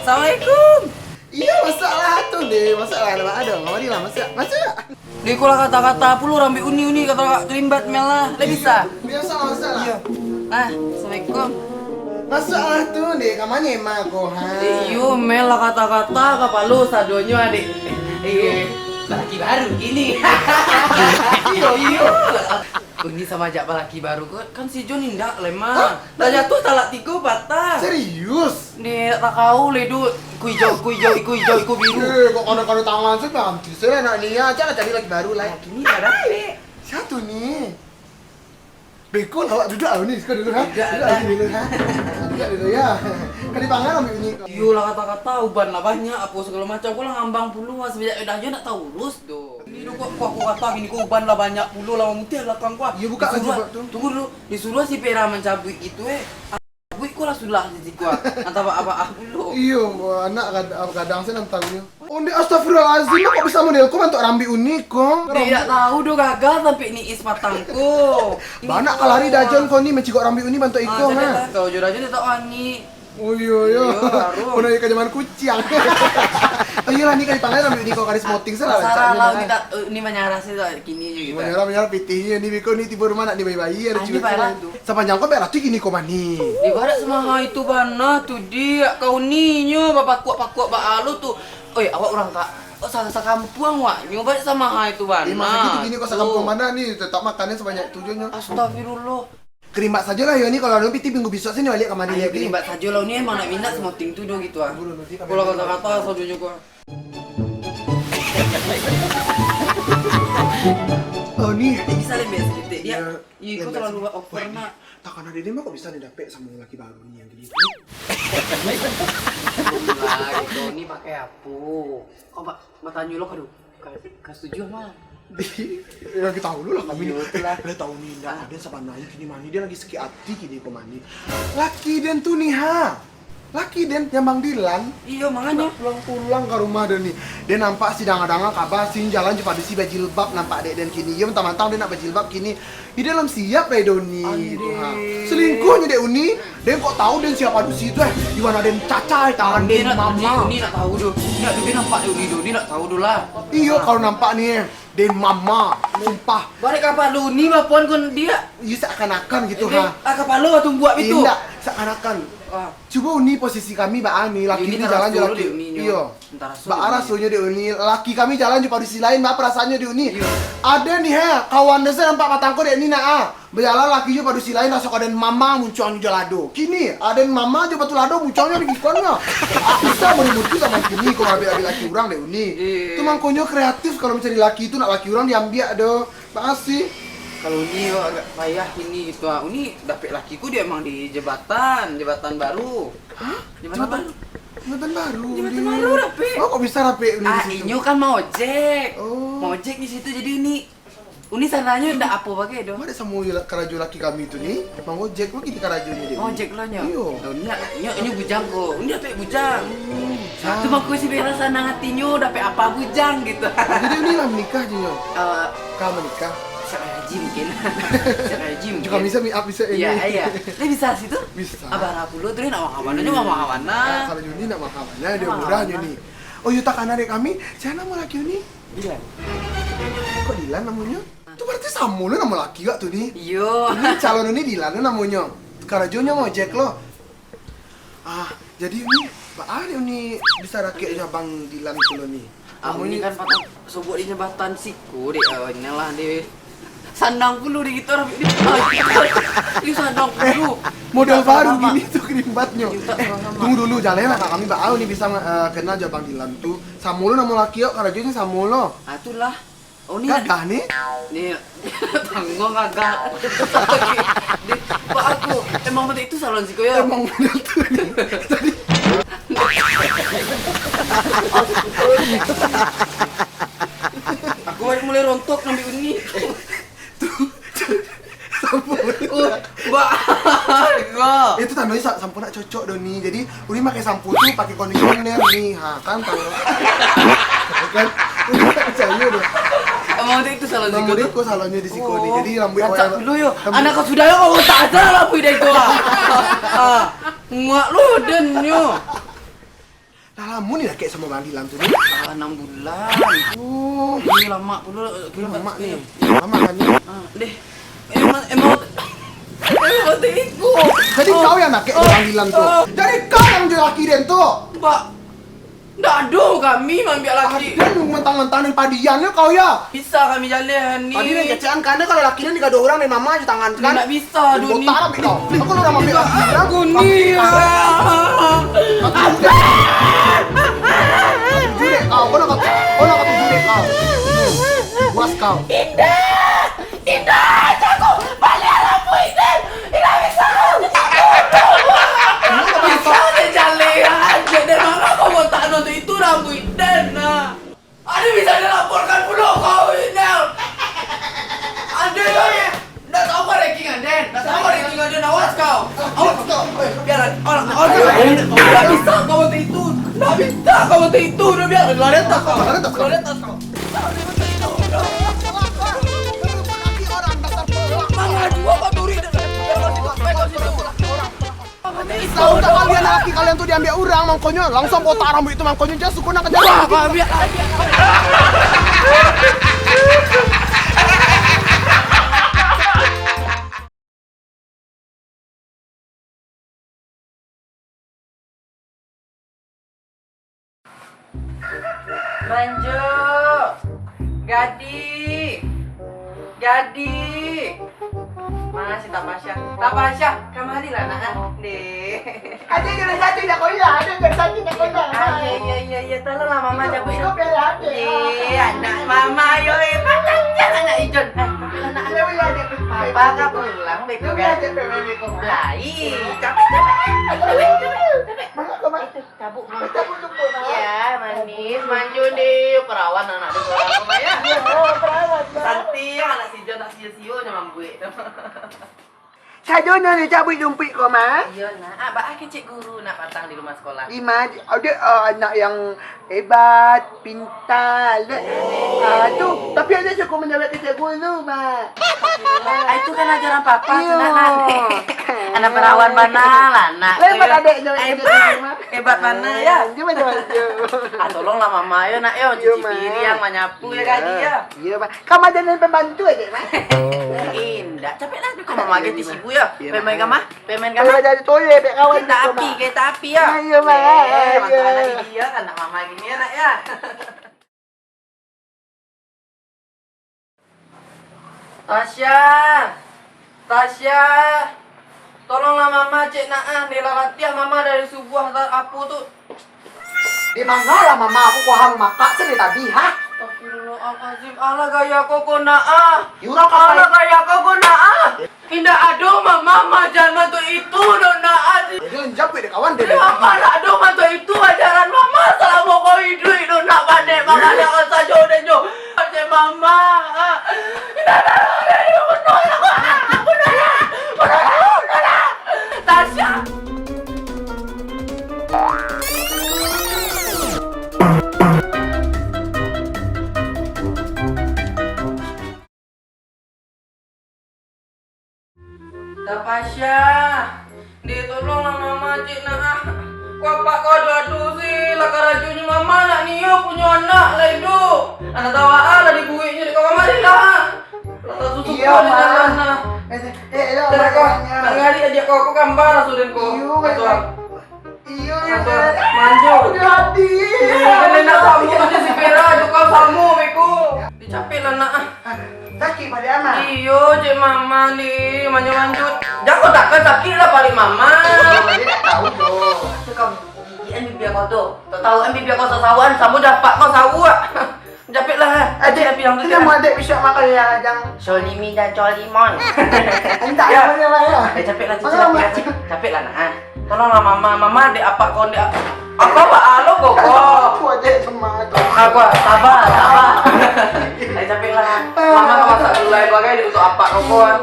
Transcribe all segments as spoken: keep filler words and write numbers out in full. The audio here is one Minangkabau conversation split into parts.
Assalamualaikum. Iyo, masuaklah tu deh, masuaklah. Ado, ado, kamarilah, masuak, masuak. Deh, iko lah kata-kata pulo rambik uni-uni, kata kerimbat Mel lah. Lah bisa? Biaso lah, masuaklah. Iyo. Ah, assalamualaikum. Masuaklah tu deh, ka ma emang ko, ha? Iyo, Mel lah kata-kata, kapalo sadonyo, adik. Eh, laki baru kini. Iyo, iyo. Uni samajak balaki baru ko, kan si John indak lai mah. Hah? Lah jatuah talak tigo patah. Serius? Dek, tak kau le, Duk. Iku ijau, iku ijau, iku ijau, iku biru. Eh, kok kado-kado tangan sih, nanti saya nak ni aja lah cari laki baru lah. Nah, kini dah dapek. Siapa ni? Beko lah, awak duduk lah ni, suka dulu ha. Duduk lah dulu ha. Duduk dulu ya. Kali pangan ambil ni. Iyo lah kata-kata, uban lah banyak, apa segala macam. Kau lah ngambang puluh lah, semenjak dah je nak tahu urus tu. Ni duk kau, kau, kau kata gini, kau uban lah banyak pulo lah, mamutih belakang kau. Iyo, buka lah jilbab tu. Tunggu dulu, disuruh si Pera mancabuik itu eh. Buik ko lah sulah di siku ah. Antah apa-apa ah pulo. Iyo, anak kad-, kadang se nantangnyo. Onde, astagfirullahalazim, kok bisa model ko bantuak rambik uni ko? Dek, dak tahu doh, gagah sampai niis matang ko. Banyak kalari dajon ko ni, mancigok rambik uni bantuak iko ha. Kau jo dajon tak wangi. Oh iyo iyo. Iyo, harum. Pernah ka zaman kuciang. Oh iyolah, ni kali pangan rambik uni ko, kali smoting salah. Masalah lah, ni tak, ni manyarah se tak kini je gitu. Manyarah, manyarah pitihnyo ni, beko ni tibo rumah nak dibayi-bayi, ado ciwek-ciwek tu. Sapanjang ko bek ratuih kini ko mani. Ibarat samaha itu bana tu, Dik. Kau ni nyo bapakuak-pakuak baa lo tu. Oi, awak urang ka-, oh, sa-, sakampuang wak nyo, bek samaha itu bana. Eh, masa gitu kini ko sakampuang bana ni, tetap makannya sebanyak tu jo nyo. Astagfirullah. Kerimbat sajo lah yo ni, kalau anu piti minggu bisuak sini baliak kamari. Ayo lagi. Kerimbat sajo lah ni, emang nak minat semoting tu do gitu ah. Kalau kata-kata sajo nyo ko. Oh ni. Eh, bisa lembek sakitik, Dik? Iyo, iko talalu over nak. Takana dek den mah kok bisa ni dapek samo laki baru ni nan gini tu. Lah, iko ni pakai apo? Kau ba-, batanyo lo ka, ka, ka setuju mah. Yo, kito tahu lo lah kami. Iyo, itulah. Lah tahu ni ndak, den sabananyo kini mah ni den lagi sakik ati kini ko mah ni. Laki den tu ni ha. Laki den, nan Bang Dilan. Iyo, manganyo. Pulang-pulang ka rumah den ni. Den nampak si danga-danga kaba, si jalan jo padusi bajilbab nampak dek den kini. Iyo, mantang-mantang den nak bajilbab kini. Di dalam siap dek den ni, gitu ha. Selingkuhnyo dek uni, den kok tahu den siap padusi tu eh. Di mano den cacai tangan den mama. Uni nak tahu doh. Uni nak tahu doh lah. Iyo, kalau nampak ni eh, den mama, sumpah. Barek kapalo uni bapuan kon dia. Iyo, seakan-akan gitu ha. Ah, kapalo tumbuak itu. Indak, seakan-akan. Cubo uni posisi kami baa ni, laki uni jalan jo laki. Iyo. Baa rasonyo dek uni, laki kami jalan jo padusi lain, baa perasaannyo dek uni. Ado ni ha, kawan den se nampak patang ko dek ni nak ah. Bajalan laki jo padusi lain, raso ka den mama muncuangnyo jo lado. Kini, aden mama jo batu lado muncuangnyo di gikonnyo. Bisa mode-mode zaman kini, ko maambiak-ambiak laki urang dek uni. Tu mangkonyo kreatif kalau mancari laki tu, nak laki urang diambiak doh. Makasih. Kalau uni agak payah kini gitu ah. Uni dapek laki ko dia emang di jabatan, jabatan baru. Hah? Jabatan baru. Jabatan baru. Jabatan baru dapek. Oh, kok bisa dapek uni di situ? Ah, inyo kan maojek. Oh. Maojek di situ jadi uni, uni sananyo ndak apo bagai doh. Mano samo karajo laki kami tu ni? Maojek, mano kini karajonyo dek uni? Maojek lo nyo. Iyo. Lo nyo, nyo, nyo bujang ko. Uni dapek bujang. Hmm. Nah, tu mako si Bella sanang atinyo dapek apa bujang gitu. Jadi uni lah manikah jo nyo? Eh, ka manikah? Siap haji mungkin. Siap haji mungkin. Juga bisa mi-, bisa ini. Iya, iya. Dia bisa situ? Bisa. Abah pulo tu nak mahawana, nyo mahawana. Ah, kalau uni nak mahawana, dia murah uni. Oh, iyo takana dek kami, sia namo laki uni? Dilan. Kok Dilan namonyo? Tu berarti samo lo namo laki wak tu ni. Iyo. Uni calon uni Dilan lo namonyo. Karajonyo ngojek lo. Ah, jadi uni, baa dek uni bisa rakek jo abang Dilan tu lo ni? Ah, uni kan patang sobok di jabatan siko dek, ah, inilah dek. Sanang pulo di kito, Rafi. Iyo, sanang pulo. Model baru gini tu kerimbatnyo. Tunggu dulu, jaleh lah, kami baa ni bisa, eh, kenal jo Bang Dilan tu. Samo lo namo laki yo, karajonyo samo lo. Ah, itulah. Oh, ni gagah ni. Ni, tangguang gagah. Di, Pak, aku emang model itu salon siko yo. Emang model tu ni. Tadi. Aku baru mulai rontok ngambil uni. Tu, sampo. Oh, bah. Itu tandonyo sa-, sampo nak cocok do ni. Jadi, uni pakai sampo tu, pakai conditioner ni. Ha, kan tahu. Kan? Uni tak percaya doh. Emang tu itu salon siko tu? Emang model ko salonnyo di siko ni. Oh. Jadi, rambut rancak awal dulu yo. Rambut anak kau sudah yo, kau tak asal lah pui dari kau. Ah. Muak lo dan nyo. Lah lamo ni lah kek samo Bang Dilan tu ni. Ah, anam bulan. Oh. Ni lamak pulo, eh, Ni lamak ni. Lamak kan ni? Ah, deh. Emang, emang, emang tiku. Jadi Oh. kau yang nakek Oh. Bang Dilan tu. Oh. Jadi kau yang jadi laki den tu. Pak, ndak ado kami mambiak laki. Aden mentang-mentang nan padian yo kau ya. Bisa kami jaleh ni. Tadi nan kecekan karena kalau laki nan digaduh urang dari mama aja tangan kan. Ndak bisa, Doni. Botak lah kau. Aku lah mambiak laki urang. Aku ni. Aku judek. Aku judek kau. Kau nak kau, kau nak kau judek kau. Puas kau. Indah! Indah, jago! Baliak lampu, Indah! Indah bisa! Bisa dijaleh aja deh, mangko kau botak no tu, itu rambuik den nah. Ado bisa dilaporkan pulo kau, Indah. Ado yo, yo. Ndak tahu kau ranking aden, ndak tahu kau ranking aden, awas kau. Awas kau. Oi, biarlah. Awas, awas. Ndak bisa kau waktu itu. Ndak bisa kau waktu itu. Udah biar. Lari atas kau. Lari atas kau. Lari atas kau. Mangga jua kau turi. Tahu tak kalian, laki kalian tu diambiak urang, mangkonyo langsung botak rambuik tu, mangkonyo jan suko nak ka jalan. Wah, kau ambiak. Manjo, Gadih, Gadih. Mana si Tapasya? Tapasya, kamarilah nak, ah. Deh. Ada jurusan tu nak sekolah, ada jurusan tu nak sekolah. Ah, iya, iya, iya, iya. Tolonglah mama cabut. Kau bela adik. Deh, anak mama, yo, eh, pandang je anak Ijon. Ah, tapi anak. Iya, iya, adik. Papa kah pulang, beko kan? Iya, adik, beko, beko. Lai, capek, capek, capek, capek, capek. Mana kau, Mak? Itu. Cabut dulu. Cabut dulu, Mak. Ya, manis, manjo deh. Perawan anak tu, perawan, ya. Iya, oh, perawan, Mak. Cantik, anak si Jon, anak sio-sio je mambuek tu. Sajo nyo ni cabut lumpuik ko, Mak. Iyo, nak. Ah, baa kecek guru nak patang di rumah sekolah. Di ma-, ada, ah, anak yang hebat, pintar. Ah, tu. Tapi ada suka menjawab kecek guru, Mak. Ah, itu kan ajaran papa tu, Iyo. Nak, nak. Anak perawan bana lah, nak. Hebat adek jawab kecek guru, Mak. Hebat bana, ya? Ah, gimana, Mak? Ah, tolonglah mama, yo, nak, yo. Iyo, cuci piring, manyapu, ya, Mak. Gadih, ya. Iyo, Mak. Kamu jadi pembantu aja, Mak. Indak, capek lah, kau mama aja di sibu, ya. Iyo, Mak. Pemain kamar, pemain kamar. Kalau jadi toilet, dek kawan. Kereta api, Mak. Kereta api, ya. Ah, iyo, Mak. Eh, mantu anak ini, ya, anak mama gini, ya, nak, ya. Tasya! Tasya! Tolonglah mama cek nak ah, Nila latiah mama dari subuah ta-, apo tu. Di manolah mama, aku kuahang makak sini tadi, ha? Astagfirullahalazim, alah gaya koko nak ah. Yura kapai? Alah gaya koko nak ah. Indak ado mama maaja mantun itu doh nak. Jadi lanjap weh dek kawan dek. Mama ndak ado mantun itu ajaran mama salamo kau iduik doh nak, panek mama jangan sajo deh jo. Cek mama. Indak ado deh, bunuh aku, bunuh aku, bunuh aku. Tasya. Tapasya, deh tolonglah mama cek nak ah. Kok apak kau ado-ado se, lah karajonyo mama nak nio punyo anak lai doh. Anak tawa ah lah dibueknyo dek kau kamari lah. Lah tasusu Iyo, kau di Ma. Jalan lah. Eh, eh, eh, Cek kau, Manya. Nang ari ajak kau, kau gambar lah sudah kau. Iyo, Manya. Manjo. Jadi. Iyo, jadi nak samo je si Pera, jo kau samo, beko. Dicapek lah nak ah. Sakik pado Ama. Iyo, cek mama ni, manjo-manjo. Jangan takkan sakik lah pado mama. Oh, dia tak tahu tu. Tu kau gigian bibia kau tu. Tak tahu kan bibia kau sasawan, samo dapat kau sawak. Capek lah. Adek, tapi yang tu nama adek bisa makan ya, jang. Solimi dan Colimon. Entah apa dia, Mak, ya. Eh, capek lah, capek lah, capek lah, nak ah. Tolonglah mama, mama dek apak kau dek apa, Pak? Alo koko. Aku aja sama tu. Aku sabar, sabar. Eh, capek lah. Mama kan masak gulai bagai dek untuk apak koko ah.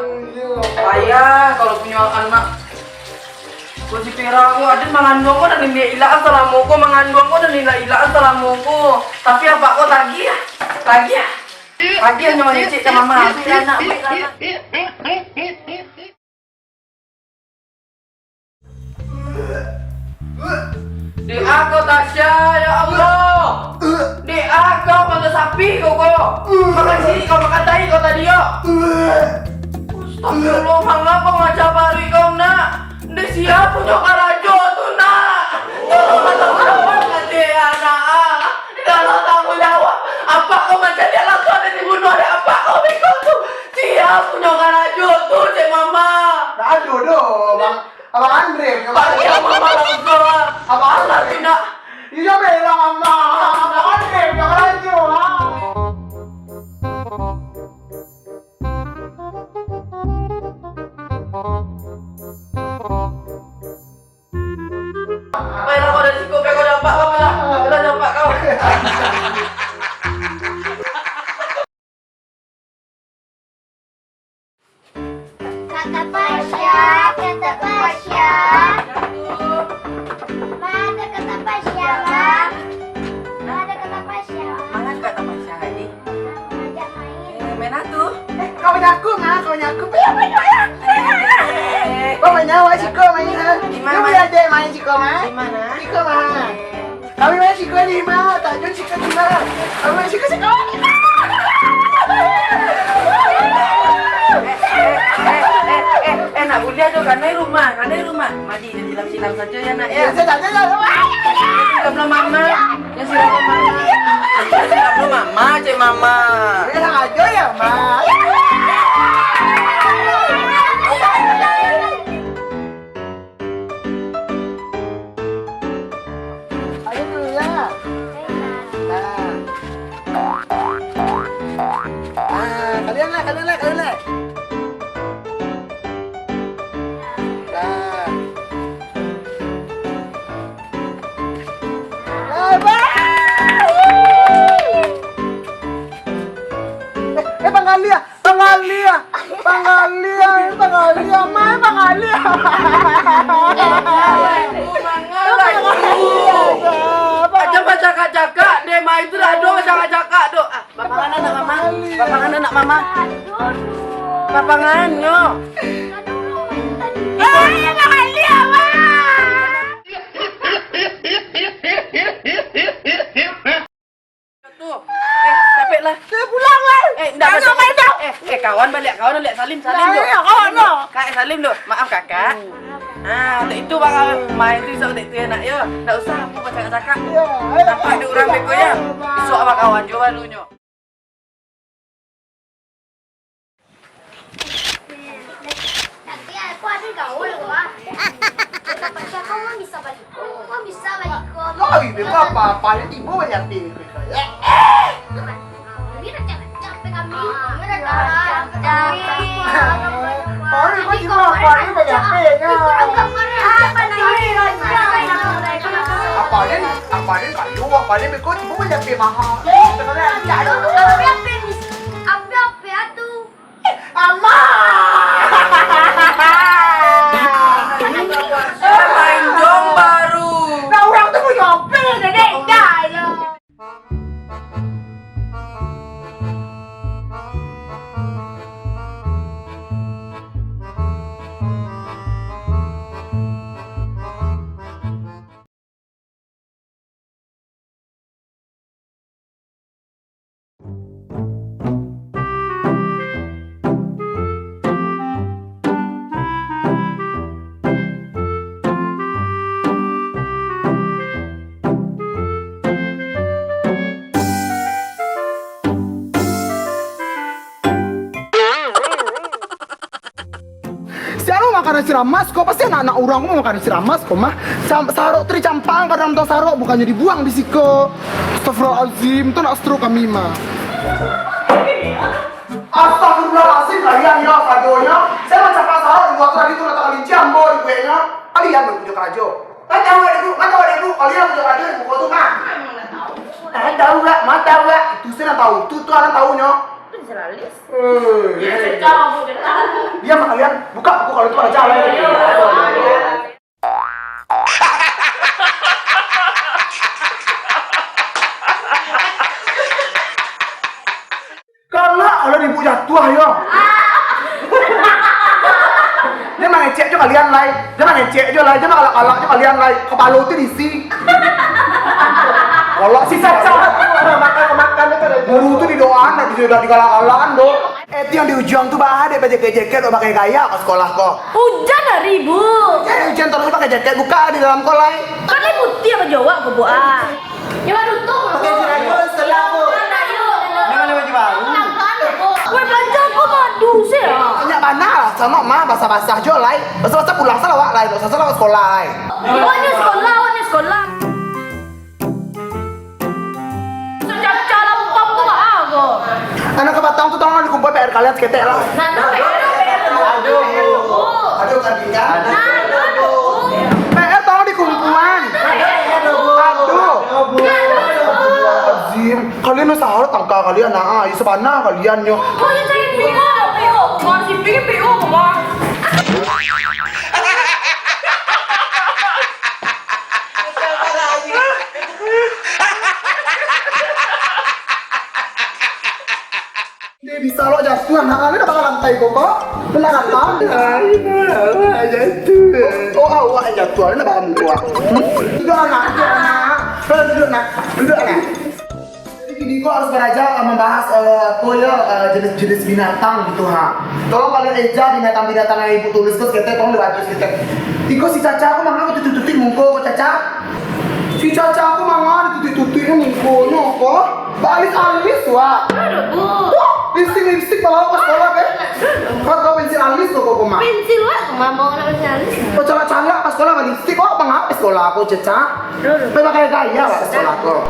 Payah kalau punyo anak. Ko si Pera ko, aden manganduang ko dan indak ilak salamo ko, manganduang ko dan indak ilak salamo ko. Tapi apak ko tagih, tagih. Tagih nyo mangecek ka mama. Dek ako Tasya, Tapi kau ko, makan sini kau, makan tai kau tadi yo. Astagfirullah, manga kau macam baru kau nak. Ndak siap punyo karajo tu nak. Tolong tanggung jawab lah dek anak ah. Kalau tanggung jawab, apak kau macam dia langsung ada dibunuh dek apak kau beko tu. Siap punyo karajo tu cek mama. Ndak ado doh, Bang. Abang Andre punyo karajo. Panggil mama langsung ah. Abang Andre. Nak. Iyo, belah mama. Abang Andre punyo karajo ah. Baiklah, kau dari siko, kau nampak kau lah. Kau nampak kau. Kak Tapasya, Kak Tapasya. Ma, ada Kak Tapasya, Ma. Ma, ada Kak Tapasya, Ma. Mana Kak Tapasya tadi? Ajak main. Eh, main apa tu? Eh, kawan aku, Ma, kawan aku. Ayo, ayo, ayo. Eh. Kau main awak siko, main, ha? Di mana? Kau boleh ajak main siko, Ma? Di mana? Siko, Ma. Eh. Kami main siko ni, Ma. Tak, jom siko ni, Ma. Kami main siko, siko ni, Ma. Eh, eh, eh, eh, eh, nak buliah tu, kanai rumah, kanai rumah. Madi, jan silam-silam sajo ya, Nak, ya. Ya, saya tak ada lah. Silam-silam mama. Ya, silam-silam mama. Ya, silam-silam mama, cek mama. Ya, ajo ya, Ma. Ayo dulu ya. Nah. Ah, kalian lah, kalian lah, kalian lah. Nah. Bye, bye. Eh, eh, Bang Ali ah. Pangaliah, pangaliah, pangaliah, main pangaliah. Aja bacakak-cakak deh, main tu dah ado bacakak-cakak tu. Ah, papangan anak mama, papangan anak mama. Papangan nyo. Ayo, pangaliah, Bang. Tu. Eh, capek lah. Dia pulang lah. Eh, ndak. Ayo, apa itu? Eh, eh, kawan baliak, kawan baliak. Salim, salim dulu. Ayo, kawan dulu. Kak, eh, salim dulu. Maaf, Kakak. Ah, untuk itu, Bang, main tu isok dek tu ya, Nak, yo. Ndak usah aku bacakak-cakak. Iyo, ayo. Nampak dek urang beko, ya. Isok abang kawan juo balunyo. Tapi aku ada gaul, wah. Tapi kau mah bisa balik. Kau bisa balik, kau. Kau ibu kau apa-apa, dia tiba balik api ni, kau. Eh, eh. Ini dah capek, capek kami. Ini dah capek. Kau ni kau tiba apa ni, balik api nya? Apa nih? Apa dia ni? Apa dia kayu? Apa dia beko tiba balik api mahal? Sebenarnya ada. Apa, apa, apa tu? Ama! Main jong baru. Nah, urang tu punyo H P, dedek, dah, yo. Siapa makanan si Ramas ko? Pasti anak-anak urang ko makanan si Ramas ko mah. Sam-, sarok tu dicampang ka dalam tong sarok, bukannyo dibuang di siko. Astagfirullahalazim, tu nak stroke kami mah. Astagfirullahalazim, kalian yo, sadonyo. Saya mancampak sarok di luar tu tadi tu, nak tangah lincah ambo dibueknyo. Kalian baru punyo karajo. Kan tahu dek tu, kan tahu dek tu, kalian punyo karajo di muko tu mah. Kan tahu gak, mah tahu gak. Itu saya nak tahu, tu, tu anak tahunyo. Itu jurnalis. Eh, dia cakap apa dia tahu? Diam kalian, buka buku kalau itu ada jalan. Galak kalau dibuek jatuah yo. Dia mangecek jo kalian lai. Dia mangecek jo lai. Dia magalak-galak jo kalian lai. Kapalo tu diisi. Golok sisa cak. Makan, makan tu kada Guru tu didoaan, dak di-, dak digalak-galakan doh. Eh, tu yang di ujuang tu, bah, dek bajeket-jeket, dek pakai gaya ka sekolah ko. Ujan hari, Bu. Jadi ujan terus pakai jaket, buka di dalam ko lai. Kan lai putiah baju awak ko, Bu, ah. Pakai baju baru sekolah, Bu. Mana, yuk? Ini mana baju baru? Weh, belajar ko madu sih, ah. Banyak bana lah, sama mah basah-basah jo lai. Basah-basah pulang salah awak lai, basah salah awak sekolah lai. Awak ni sekolah, awak ni sekolah. Caca lampam tu baa ko? Anak kapatang tu tolong dikumpul P R kalian saketek lah. Nah, nah, P R, P R. Aduh, Bu. Aduh, kan, kan? Nah, nah, Bu. P R tolong dikumpulan. Nah, P R, Bu. Aduh. Aduh. Azim, kalian usaha tangka kalian, nah, ayo sabana kalian nyo. Oh, ya, cari P O, P O. Masih pikir P O, Bang. Dia bisa lo jatuah, nah, ini dah bakal lantai kok, kok. Benar kan, Bang? Jatuah. Oh, awak yang jatuah, ini dah bakal muka. Hmm? Duduk, anak, duduk, anak. Duduk, nak. Duduk, nak. Jadi, kini ko harus baraja, eh, mambahas, eh, apo yo, eh, jenis-jenis binatang gitu, ha. Tolong kalian eja binatang-binatang yang ibu tulis ko saketek, tolong dibaco saketek. Iko si Caca ko manga batutuik-tutuik muko ko, Caca? Si Caca ko manga ditutuik-tutuik mukonyo ko? Baalis-alis, wak. Aduh, Bu. Wah, lipstik-lipstik bawa ka sekolah, kan? Kau tahu pensil alis ko, kok, Mak? Pensil, wak. Mama nak pensil alis. Kau calak-calak ka sekolah, lipstik, kok, manga ka sekolah ko, Caca? Pai pakai gaya, wak, sekolah ko.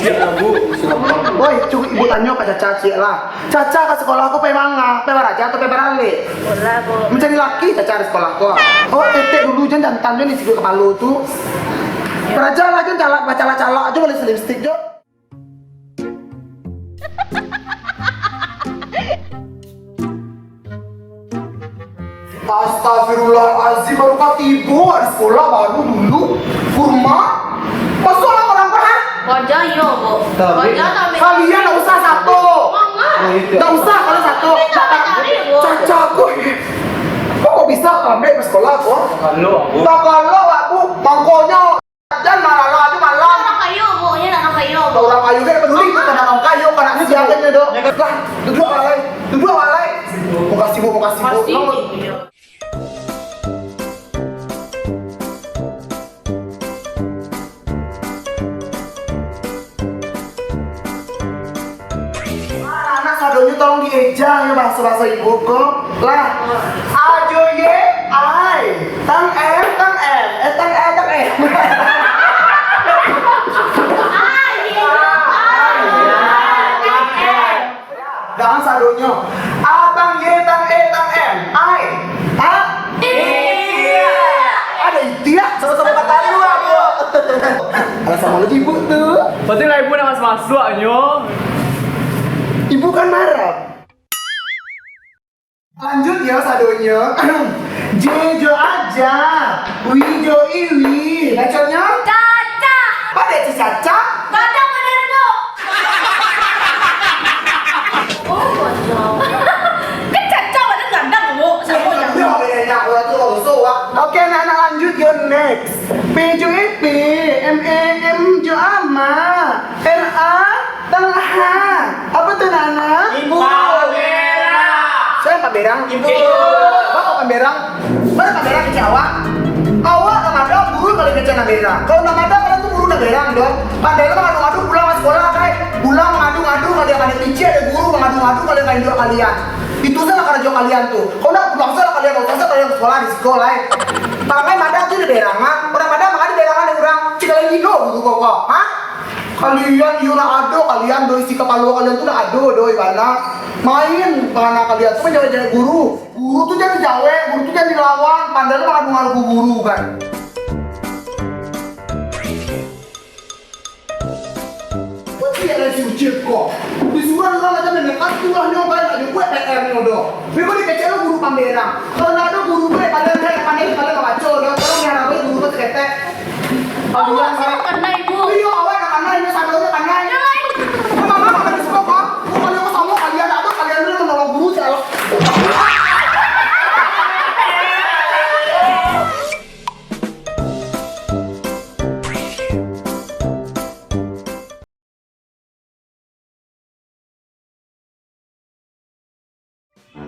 Siap lah, Bu. Siap, Bu. Woi, cubo ibu tanyo ka Caca ciek lah. Caca ka sekolah ko pai manga, pai baraja atau pai baralek? Sekolah, Bu. Mancari laki Caca di sekolah ko. Oh, tetek dulu, jan jantan, jan isi kapalo tu. Baraja lah, jan calak, bacalak-calak jo, bali lipstik jo. Astagfirullahalazim, baru ka tibo di sekolah, baru dulu kurma. Masuaklah ka dalam, ha? Wajar iyo, Bu. Tapi wajar tapi kalian ndak usah sato. Mama. Oh, itu. Ndak usah kalian sato. Tapi tak tarik, Bu. Caca ko. Kok, kok bisa lambek ka sekolah ko? Kalau, Bu. Tak kalau, Bu. Mangkonyo. Jan malala tu malam. Urang kayo, Bu, nyo nak urang kayo, Bu. Urang kayo kan peduli tu, kana urang kayo, kana siang kan nyo doh. Lah, duduak lah lai. Duduak lah lai. Makasih, Bu, makasih, Bu. Makasih. Anak sadonyo tolong dieja yo bahaso-bahaso ibu ko. Lah, a jo ye, ai. Tang em, tang em. Eh, tang e, tang em. Ai, ai, tang em. Jangan sadonyo. A, tang ye, tang e, tang em. Ai. A. Iya. Ada itiak, sama-sama kata lu, Bu. Alah, samo lagi ibu tu. Berarti lah ibu nak masuk-masuk nyo. Ibu kan marah. Lanjut yo sadonyo. J jo aja, W jo iwi. Baconyo? Caca. Pada caca? Gadang badan, Bu. Oh, gadang. Kan caca badan gadang, Bu. Siapa yang... Yo, ya, ya, orang tu orang suruh, Wak. Oke, anak-anak, lanjut yo, next. P jo epe, M e em jo ama, R a tang ha. Apa tu, Nana? Ibu. Pamberang. Siapa pamberang? Ibu. Bapak pamberang. Mana pamberang kecek awak? Awak nak madah, guru kali kecek nak berang. Kalau nak madah, kalian tu guru nak berang doh. Padahal mangadu-ngadu pulang ka sekolah, kai. Pulang mangadu-ngadu, kalian ka picik, ado guru mangadu-ngadu, kalian ka induak kalian. Itu salah karajo kalian tu. Kau nak pulang salah kalian, kau salah kalian sekolah di siko lai. Parangai madah tu diberangan. Urang madah mangadu berangan dek urang. Cik kalian gilo guru kau, kau. Ha? Kalian iyo nak ado, kalian doh isi kapalo kalian tu nak ado doh, ibana. Main bana kalian tu manjawek-jawek guru. Guru tu jan dijawek, guru tu jan dilawan, pandai lo mangadu-ngadu guru kan. Kok ciek lai si Ucil ko? Disuruah urang aja main, kan tulah nyo bae, nak dibuek P R nyo doh. Beko dikecek lo guru pamberang. Kalau ndak ado guru bae, padahal bae pandai, padahal baco doh. Kalau miara bae guru ko saketek. Aduh, awak sangat pandai, Bu. Iyo, awak nak pandai, nyo sadonyo pandai. Yang lain. Memang awak pandai suko ko? Bukan yang samo kalian, ndak ado kalian tu manolong guru, si Allah.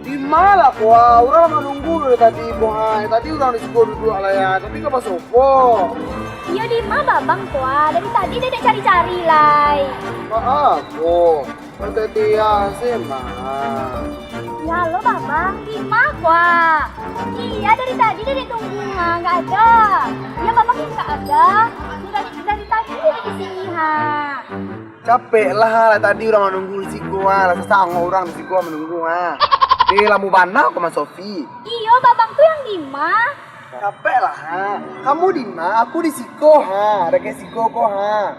Di ma lah ko ha, urang manunggu dari tadi ko ha. Tadi urang di siko duduak lah ya, tapi ka basopo? Iyo di ma babang ko ha, dari tadi dedek cari-cari lai. Maaf ko, pantai tiang se ma. Ya lo babang, di ma ko ha? Iya dari tadi dedek tunggu ha, nggak ada. Ya babang yang nggak ada. Dari, dari tadi dedek di sini ha. Capek lah, lah tadi urang manunggu di siko ha, lah sasango urang di siko manunggu ha. Eh, lamo bana ko Mas Sofi. Iyo, babang tu yang di ma? Capek lah ha. Kamu di ma, aku di siko ha, dakek siko ko ha.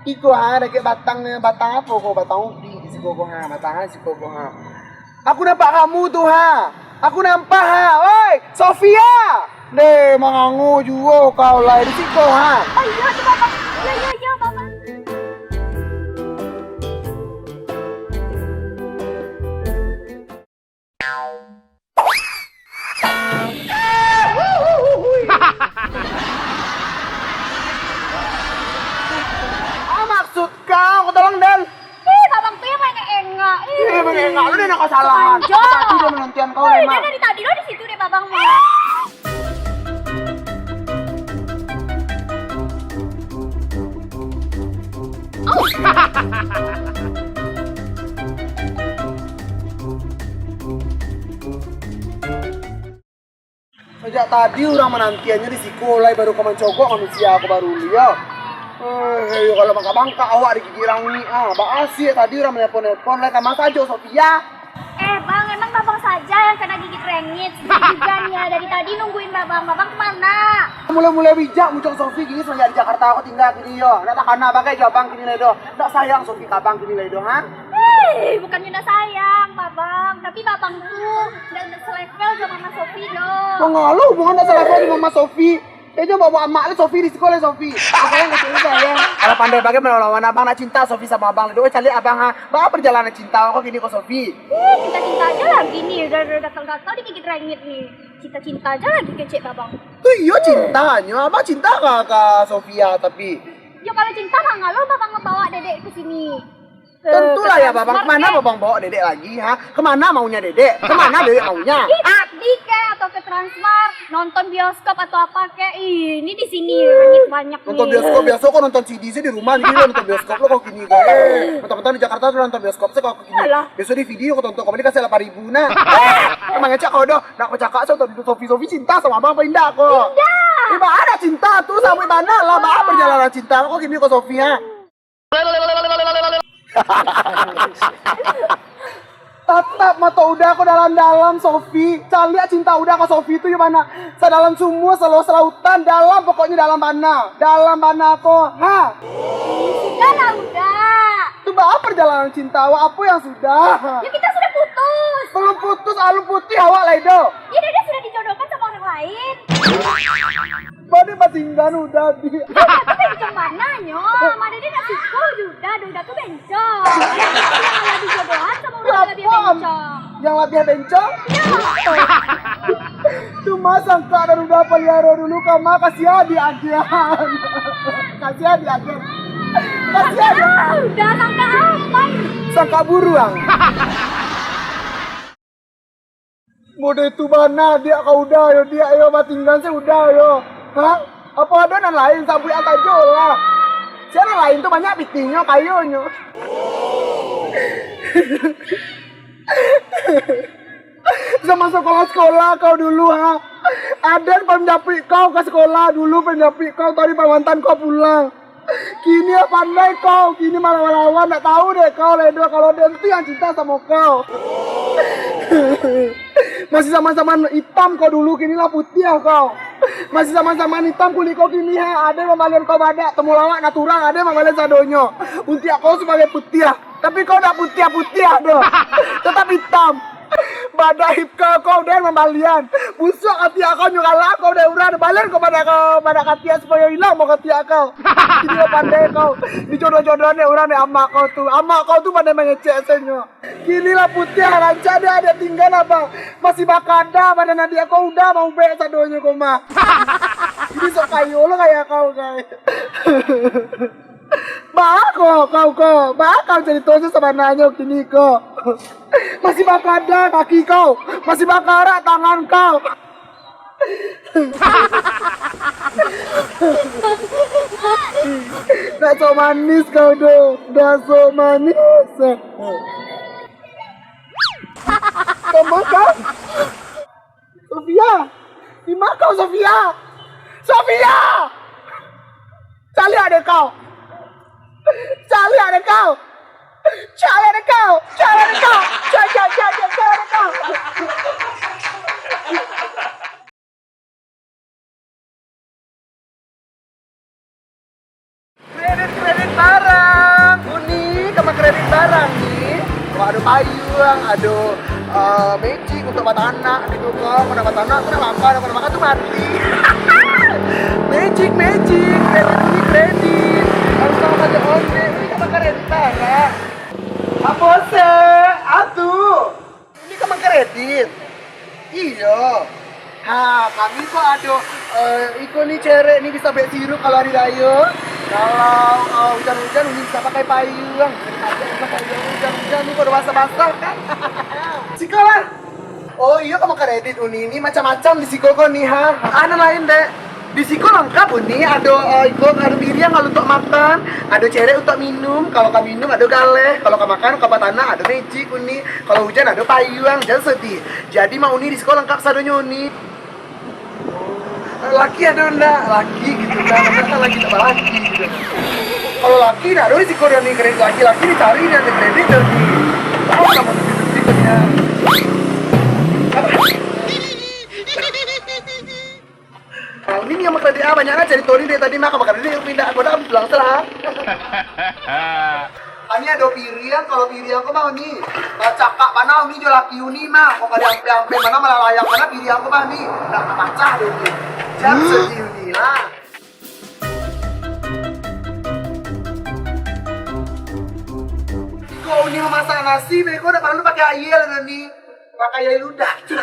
Iko ha, dakek batang, batang apo ko, batang ubi di siko ko ha, batang ha, siko ko ha. Aku nampak kamu tu ha. Aku nampak ha. Oi, Sofia! Deh, mangango juo kau lai di siko ha. Oh iyo tu babang. Iyo iyo iyo babang. Ah, maksud kau, kau tolong, Dan. Ih, babang tu yang banyak engak. Ih, banyak engak. Lu ni nak kesalahan. Anjay. Tadi dia menantian kau, Oi, Mak. Dia dari tadi lo di situ deh, babang mah. Sajak tadi urang manantiannyo di siko, lai baru ka mancogok manusia ko baru liau. Eh, iyo, kalau bangkak-bangkak awak digigik rangik ah. Baa siak tadi urang manelpon-nelpon, lai kama sajo Sofia. Eh, Bang, emang Babang saja yang kena gigit rengit? Sendiri juga nih ya, dari tadi nungguin Babang. Babang kemana? Mulai-mulai bijak muncul Sofi kini, semenjak di Jakarta aku tinggal kini yo. Ndak takana bagai jo Abang kini lai doh. Ndak sayang Sofi ka Abang kini lai doh, ha? Hei, bukannya ndak sayang, Babang. Tapi Babang tuh ndak, ndak selevel sama Mama Sofi doh. Mangalo hubungan ndak selevel sama Mama Sofi? Eh, coba buat amak lu Sofi di sekolah, Sofi. Apa yang kecil saya? Kalau pandai bagai melawan abang nak cinta Sofi sama abang. Doa calik abang ha. Baa perjalanan cinta kau kini ko Sofi? Ih, cinta-cinta aja lagi nih. Udah, udah gatal-gatal digigit rengit nih. Cinta-cinta aja lagi kecek babang. Tu iyo cintanyo. Abang cinta ka, ka Sofia tapi? Yo kalau cinta mangalo babang ngebawa dedek ke sini. Tentulah ya, Babang. Kemana Babang bawa dedek lagi, ha? Kemana maunya dedek? Kemana dedek maunya? Ih, di ke atau ke Transmart, nonton bioskop atau apa kek? Ih, ini di sini rengit banyak nih. Nonton bioskop biasa kok, nonton C D sih di rumah, ini nonton bioskop lo kok gini kok. Eh, mentang-mentang di Jakarta tuh nonton bioskop sih kok gini. Alah. Biasa di video kok tonton, kok ini kasih delapan ribu nah. Eh, emang ngecek kau doh, nak kau cakap so, Sofi, Sofi cinta sama abang apa indak kok? Indak. Eh, mana cinta tuh, sampai mana lah, bah perjalanan cinta kok gini kok Sofi, ha? Tatap mato Uda ko dalam-dalam, Sofi. Caliak cinta Uda ka Sofi tu yo bana. Sadalam sumua, saluah salautan, dalam pokoknyo dalam bana. Dalam bana ko, ha? Sudahlah, Uda. Tu baa perjalanan cinta awak, apo yang sudah? Ya, kita sudah putus. Belum putus, alun putih awak lai doh. Ya, dia sudah dijodohkan sama orang lain. Bade patinggan Uda, Dik. Uda tu bencong bananyo. Made dia nak suko jo Uda, Uda tu bencong. Yang labiah jodohan sama urang labiah bencong. Yang labiah bencong? Yo. Cuma sangka dari Uda paliaro dulu, kama kasiah diagiahan. Kasiah diagiahan. Kasiah. Ah, Uda sangka apa ini? Sangka buruang. Model tu bana, diak ka Uda yo, diak yo, batinggan se Uda yo. Ha? Apo ado nan lain, sabuik sajo lah. Sia nan lain tu banyak pitihnyo, kayonyo. Zaman sekolah-sekolah kau dulu, ha? Aden panjapuik kau ka sekolah dulu, panjapuik kau tadi pamantan kau pulang. Kini lah pandai kau, kini malawan-lawan, ndak tahu deh kau lai doh kalau den tu yang cinta samo kau. Masih zaman-zaman itam kau dulu, kini lah putiah kau. Masih zaman-zaman itam kulik kau, kini ha, ade mambalian kau badak, temulawak, natural, ade mambalian sadonyo. Untiak kau supayo putiah, tapi kau ndak putiah-putiah doh, tetap itam. Badak hip kau, kau den mambalian. Busuak katiak kau, nyo galak kau dek urang, balian kau badak kau, badak katiak supayo ilang bau katiak kau. Kini lah pandai kau, dijodoh-jodohan dek urang dek amak kau tu. Amak kau tu pandai mangecek senyo. Kini lah putiah, rancak dek adiak tingga abang. Masih bakada badan adiak kau, Uda maubek sadonyo kau mah. Kini sok kayo lo kaya kau, guys. Baa ko, kau ko? Baa kau caritonyo sabananyo kini ko? Masih bakarak kaki kau? Masih bakarak tangan kau? Nak sok manis kau tu, nak sok manis. Kau makan? Sofia! Di ma kau, Sofia? Sofia! Caliak dek kau! Caliak dek kau! Caliak dek kau! Caliak dek kau! Caliak, caliak, caliak, caliak dek kau! Kredit, kredit barang. Uni ka mangkredit barang ni. Wah, ado payuang, ado, eh, magic untuak batanak gitu kan. Kalau batanak tu nak makan, kalau makan tu mati. Magic, magic, kredit, Uni kredit. Kalau kau bali onde, Uni ka mangkredit barang. Apo se? Atu. Uni ka mangkredit. Iyo. Ha, kami ko ado, eh, iko ni cerek ni bisa buek sirup kalau hari rayo. Kalau, eh, ujan-ujan, Uni bisa pakai payuang. Bisa pakai payuang, ujan-ujan ni kalau basah-basah kan. Siko lah. Oh iyo, ka mangkredit Uni ni macam-macam di siko ko ni ha. Anu lain dek. Di siko langkap Uni, ado, eh, iko, ado piriang kalau untuak makan, ado cerek untuak minum, kalau ka minum ado galeh, kalau ka makan, ka batanak ado magic Uni, kalau ujan ado payuang, jan sadiah. Jadi mah Uni di siko langkap sadonyo Uni. Laki ado ndak? Laki gitu kan, masa laki tak balaki gitu. Kalau laki ndak ado di siko Uni kredit, laki-laki dicari Uni kredit Uni. Tahu sama tipe-tipenya. Nah, Uni yang mangkredit ah, banyak lah carito Uni dari tadi mah, ka mangkredit pindah, aku dah pulang salah. Uni ado piriang, kalau piriang ko mah Uni, bacakak bana Uni jo laki Uni mah, kok kada ampe-ampe bana, malalayang bana piriang ko mah Uni, nak pacah deh Uni. Jan sadiah Uni lah. Kok Uni mamasak nasi, beko dak paralu pakai aia lah Uni. Pakai aia ludah tu.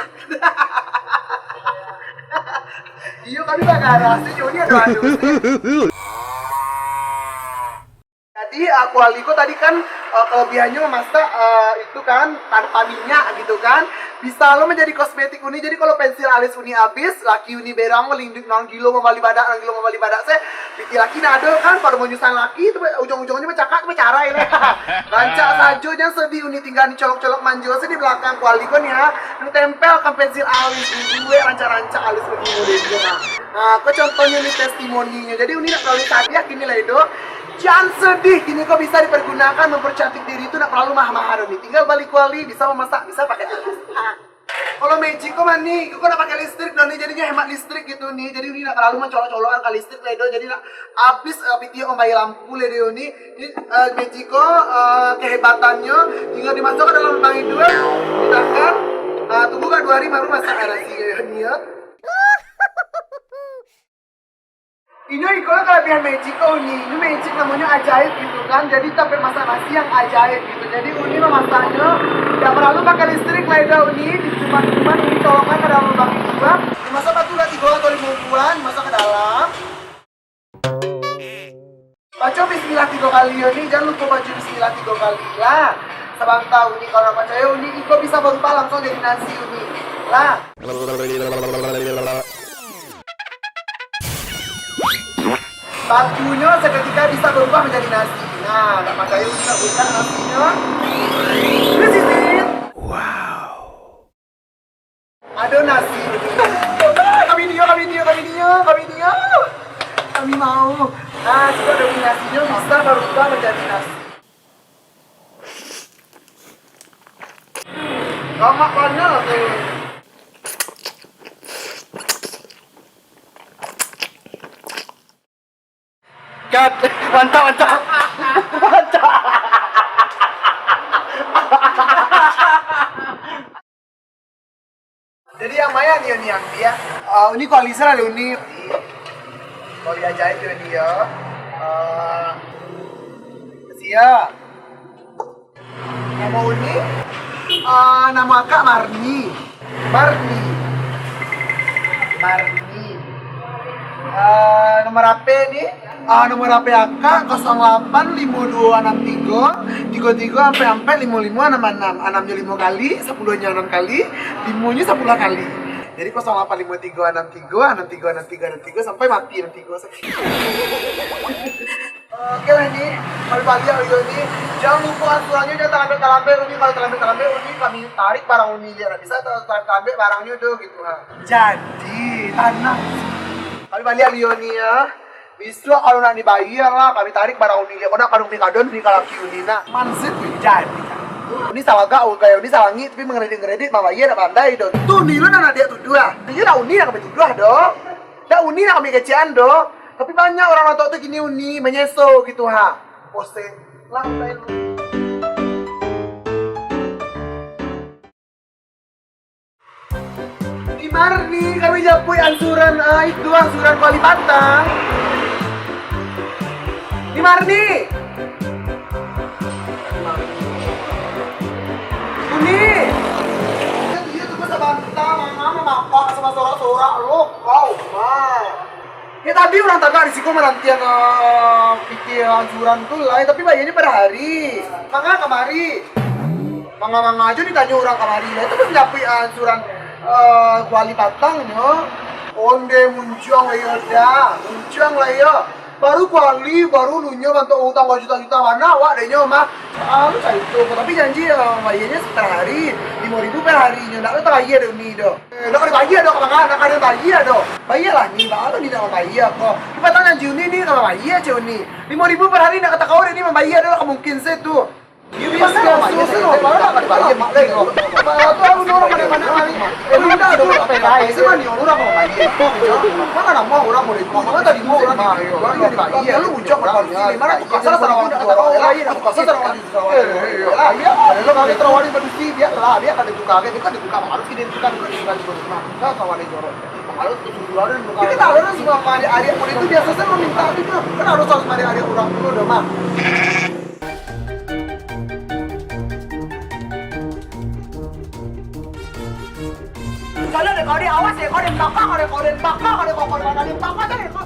Iyo, kami pakai nasi, Uni ado anu. Jadi, eh, kuali ko tadi kan, eh, kelebihannyo mamasak, eh, itu kan, tanpa minyak gitu kan. Bisa lo manjadi kosmetik Uni. Jadi, kalau pensil alis Uni abih, laki Uni berang, linduik nan gilo mambali badak, nan gilo mambali badak se, pitih laki ndak ado kan, pado manyusah laki tu, ujuang-ujuangnyo bacakak tu bacarai lah. Rancak sajo, jan sadiah Uni tingga ni colok-colok manjo se di balakang kuali ko ni ha. Uni tempelkan pensil alis, dibuek rancak-rancak alis Uni model tu ha. Ha, ko contohnyo ni testimoninyo. Jadi Uni ndak paralu sadiah kini lai doh. Jan sadiah, kini ko bisa dipergunakan mempercantik diri tu, ndak paralu mahal-mahal doh ni. Tinggal bali kuali, bisa mamasak, bisa pakai alis. Ha. Kalau magic ko mah ni, ko ndak pakai listrik doh ni, jadinyo hemat listrik gitu ni. Jadi Uni ndak paralu mancolok-colokan ka listrik lai doh. Jadi ndak abih, eh, pitih mambayar lampu lai doh ni. Ni, eh, magic ko, eh, kehebatannyo tinggal dimasukkan dalam lubang hidung, ditakan, eh, tunggu ka duo hari baru masak nasi ni yo. Inyo iko lah kalabiahan magic ko Uni. Inyo magic namonyo ajaib gitu kan. Jadi tampek masak nasi yang ajaib gitu. Jadi Uni mamasaknyo ndak paralu pakai listrik lai doh Uni. Cuman, cuman Uni colokan ka dalam lubang itu, Bang. Dimasak batu lah tigo atau limo buah, dimasak ka dalam. Baco bismillah tigo kali yo Uni. Jan lupo baco bismillah tigo kali lah. Sabanta Uni, kalau ndak pacayo Uni, iko bisa barubah langsuang jadi nasi Uni. Lah. Batunyo saketika bisa barubah manjadi nasi. Nah, ndak pacayo, kita buka nasinyo. This is it. Wow. Ado nasi. Kami nio, kami nio, kami nio, kami nio. Kami mau. Nah, sudah ado nasinyo bisa barubah manjadi nasi. Lamak bana tu. Cut. Mantap, mantap. Mantap. Jadi yang maya ni, ni yang dia. Ah, Uni kuali salah Uni. Kuali ajaib tu Uni ya. Ah, sia. Namo Uni? Ah, namo akak Marni. Marni. Marni. Ah, nomor H P ni? Ah, nomor H P akak kosong lapan limo duo anam tigo tigo tigo ampek ampek limo limo anam anam. Anamnyo limo kali, sapuluahnyo anam kali, limonyo sapuluah kali. Jadi kosong lapan limo tigo anam tigo anam tigo anam tigo anam tigo sampai mati anam tigo. Oke lah ni, kami baliak video ni. Jangan lupa ansurannyo, jangan talambek-talambek uni. Kalau talambek-talambek uni, kami tarik barang uni, dia ndak bisa talambek-talambek barangnyo tu gitu ha. Jadi, tanang. Kami baliak video ni ya. Bisuak kalau ndak dibayia lah, kami tarik barang uni dia. Kau ndak kandung uni kadon, uni kalaki uni nak. Mansip uni jadi. Uni salagak, gaya uni salangik, tapi mangeredit-ngeredit, mambayia ndak pandai doh. Tu uni lo ndak diak tuduah. Iyo ndak uni ndak kami tuduah doh. Ndak uni ndak kami kecekan doh. Tapi banyak urang Lotok tu kini uni, manyeso gitu ha. Poseng. Lah, lain. Di Marni, kami japuik ansuran, ah, itu ansuran kuali patang. Di Marni. Uni. Iyo tu, iyo tu, sabanta, mama mamapak sama sorak-sorak lo, kau, ma. Ya, tadi urang tagak di siko manantian, ah, pitih ansuran tu lai, tapi bayianyo pada hari. Manga kamari. Manga-manga ajo ditanyo urang kamari lai, tapi dapuik ansuran, ah, kuali patang nyo. Onde muncuang lah iyo dah, muncuang lah iyo. Baru kuali, baru lunyo bantuak utang bajuta-juta, mana awak dek nyo mah. Ah, lu cari tu, tapi janji, ah, bayianyo per hari, limo ribu per hari nyo, ndak tabayia dek uni doh. Eh, ndak ka dibayia doh, ka manga, ndak ka dibayia doh. Bayialah ni, baa lo ni ndak mambayia ko. Patang janji uni ni ka mambayia ceh uni. Limo ribu per hari ndak ka takao dek ni mambayia doh, ka mungkin se tu. Iyo, biaso, biaso, biaso, baa lo ndak ka dibayia, mak, deh, ko. Baa tu, aku nurun mana-mana hari. Eh, lu ndak ado, perai, se mah ni urang mambayia. Manga namo urang boleh tu, manga tadi mau urang ni, urang ndak dibayia. Lalu ucap urang ni, manga tu kasar sarawak tu, urang lain, aku kasar sarawak tu. Eh, eh, eh, ah, iyo, kalau kami tarawari badusi, bialah, bia ka ditukar, kan, kan ditukar, harus kini ditukar, ditukar, ditukar, ditukar, ditukar. Nah, kawan yang jorok. Harus kesusuran, ditukar. Kita tahu kan semua adik-adik pun itu biasa saja meminta itu, kan harus, harus adik-adik urang dulu doh, mah. Kalau ada kau di awas ya, kau di belakang, ada kau di belakang, ada kau di belakang, ada kau di belakang, ada kau